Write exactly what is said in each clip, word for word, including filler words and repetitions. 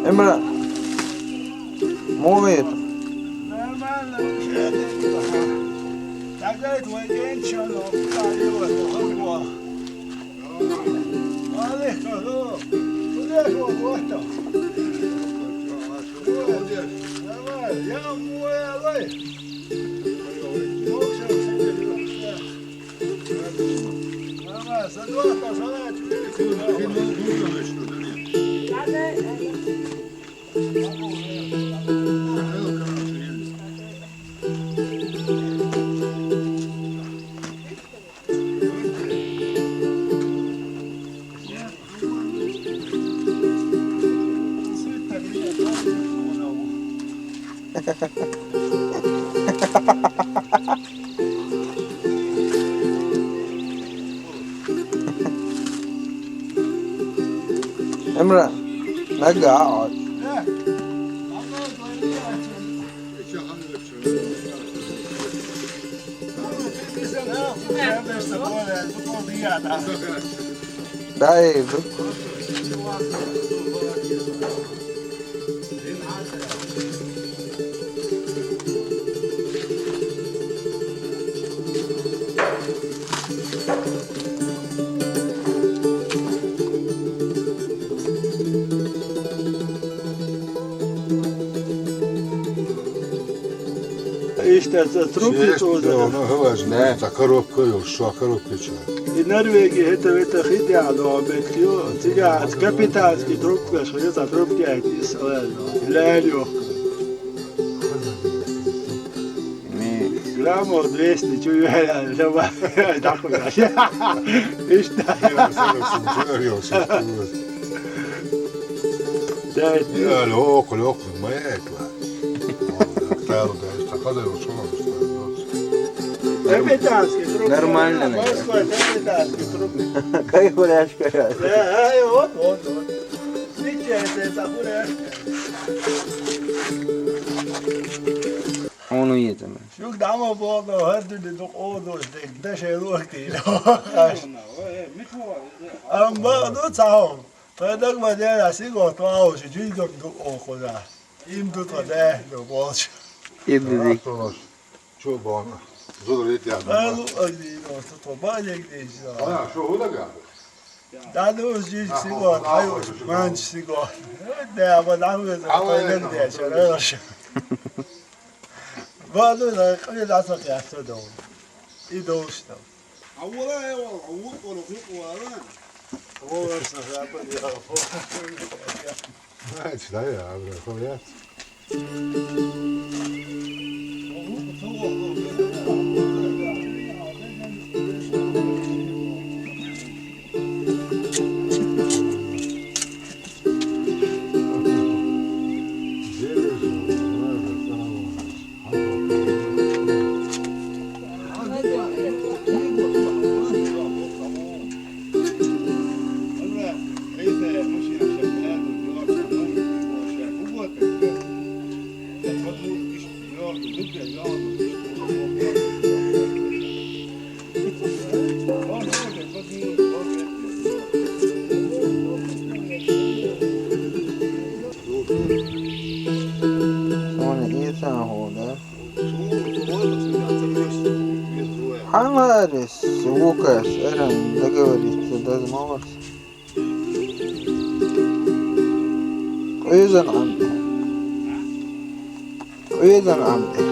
Эмра, мугӀ вара? Эмра, нагахь. Да, и Иштта ца трубки чуьра. Ну, говорю, да, та коробка, ё, что коробка, чё? И Норвегия, это, это хитя, но, бекё, цига, капитанский трубка, что это трубки, эти, славно, лялё. Граммов двести, чё, я, я, я, да, куда? Иштта. Да, лёк, лёк, моя это. Капитанский трубка. Нормально, наверное. Морской капитанский трубка. Как хуряшка. Да, вот, вот, вот. Видите, это, это хуряшка. Ону еза. Шух дӀа ма боху, хӀара дуьне дукха оха долуш дерг, дашай лохтийна. Амма ду ца хьо. Тхайн дага ма дера, сиго тхоалуш, жуьйгам ду оха кхуза. Им ду тхо даьхна болчу. Им ду ди. Чу боху. Зударий тӀехь. Алу агни, тхо баьлег дийша. Ана, шу хӀун дага? Да ну, жуьйг сиго, тхайош, манча сиго. Да, ма дӀахуьйзу, тхайн дечара. Баду, къе дӀа ца кхетта долу. И долуш ду. Хьан вала, хьан вукъура, хӀуъу вала? Вала, сан хапа, я, хо. Ай, читай, я, бля, хо, я. Суна ийсан хӀума ду. Хьан ларис вукаш, эран договориться даза ма варс. Къуьйзан Ӏам тӀе. Къуьйзан Ӏам тӀе.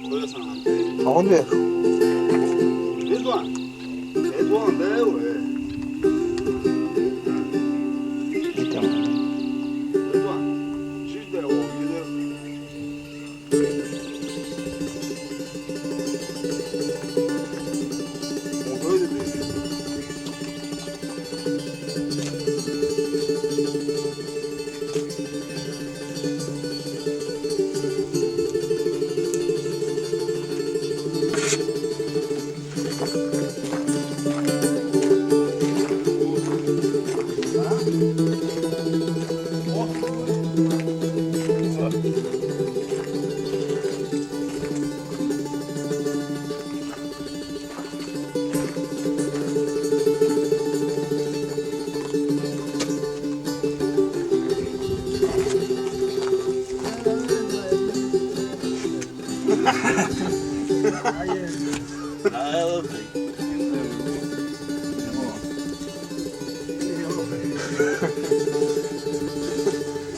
Къуьйзан Ӏам тӀе. Хьуна беш? Ридван. Ридван, да, э? Итам. Ридван. Шиш да, о, гидер.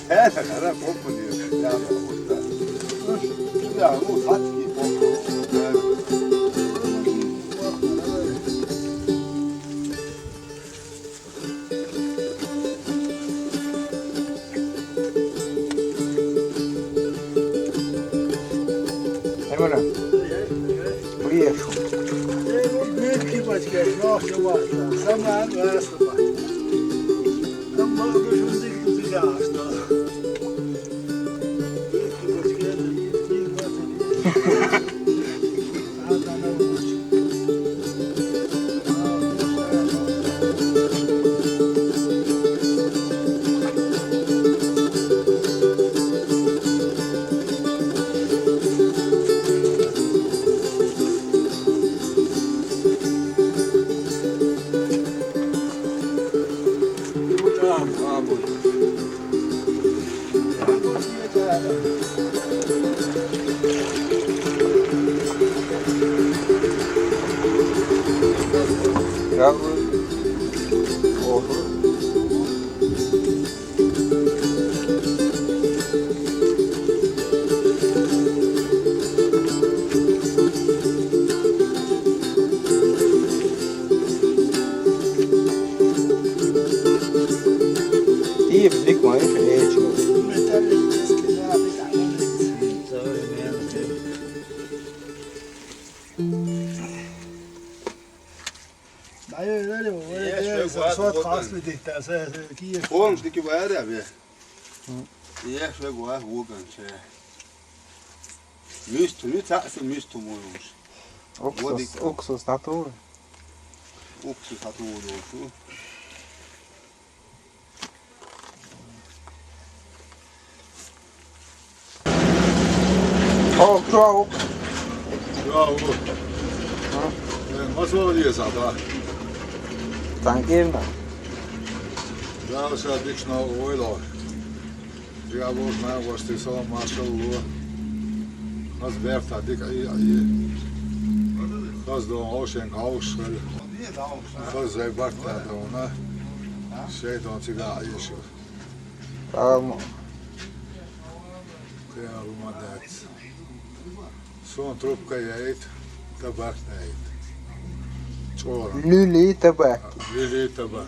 He, he, he, korkma diyor. Ya, ya, bu saç gibi korkma. Emre, buraya şu. Büyük ki başka, yok, yok, yok. Sen ben, ben sana. Sen bana düşündük, güzel ağaçlar. Büyük ki başka, büyük ki başka. Yavrum. Oldu. Ih, blick mal, ich bin eh schon. Naye, öyle mi? Öyle. Ye, değil. Şöyle Suat var, kaslı değil. Sen, sen, ki ye. Oğlum, işte ki bayağı da abi. Ye, şöyle var, bu kan şey. Müstü, müstü, müstü olmuş. Уксус, уксус, натуры. Уксус, натуры. О, чувак. Чувак. Э, масала диес ата. Танкирна. Да, уса дикшна ойло. Дига бос на гости салам маршал лу. Хаз берта дик ай ай. Хаз дон ошен кауш хал. Хаз зай барта дона. Шей дон тига ай шо. Там. Прямо молодец. Сон трубка яйт, табак яйт. Чора. Люли табак. Люли табак.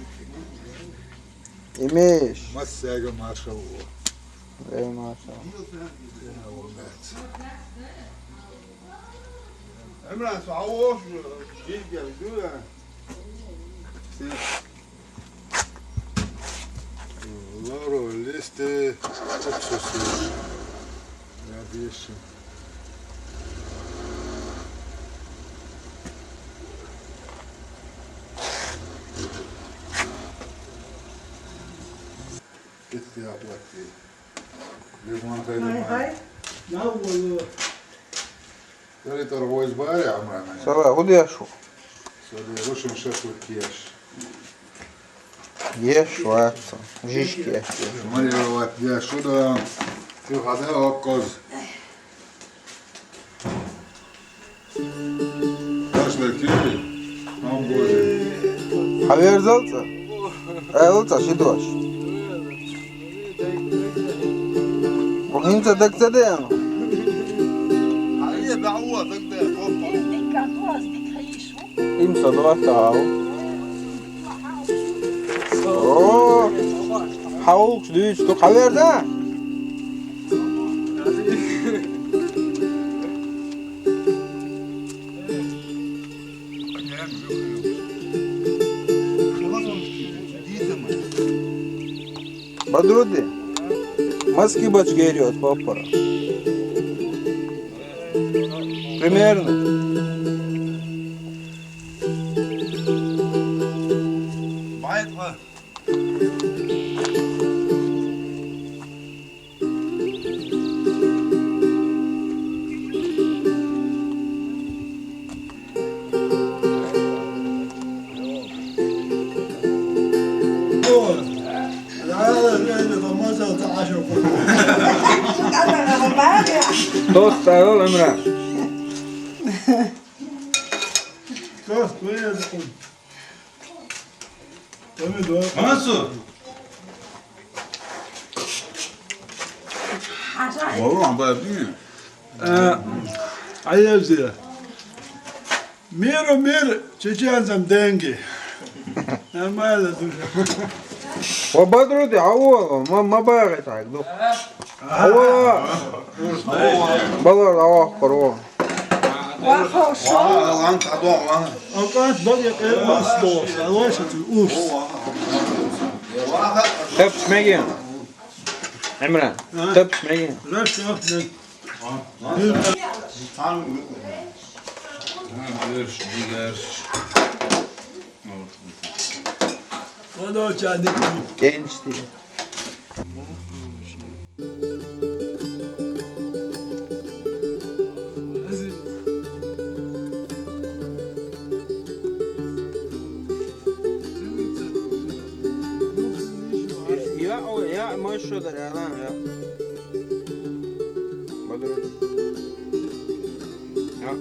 Имеешь? Массага маршал. Эй, маршал. Прямо молодец. Эмран, сау болсун. Биз келдик. Лавровый листы, уксусы. Я вижу. Bitti ya, bitti. Limon. Hay hay. Ne oldu? Böyle tor voice var ya, amrana. Sala, bu da şu. Söyle, ruşum şeflik yaş. Еш, ватсо. Жишки еш. Малировать я шуда. Ты хода окоз. Пошла киви. Мам боже. Хавер залца? Э, залца, шидваш. Бухинца дакца де. Ай, дауа, дакца. Им садватау. О, хавукш дүүч ту хаверда. Бадруди. Маски бач гериот попора. Примерно. Байт ва. Тост, Эмре. Kas, tu esi? Tabii, doğru. Mansur. Vallahi ben bilmiyorum. Ee, Ayazı. Miro mir, çeçenzem dengi. Normalno dur. Wa badrudi, awo, ma, ma baghi tak, do. Awo. Balar, awo, koro. Wa ho sho. Lan, tado, lan. Akat bak ya, e, us dos. Awo, şatı, us. Tep çmegi. Emre, tep çmegi. Raş ya, ne? Genç diye. Ya, o, ya, maşallah, ya, lan, ya. Badur. Ya.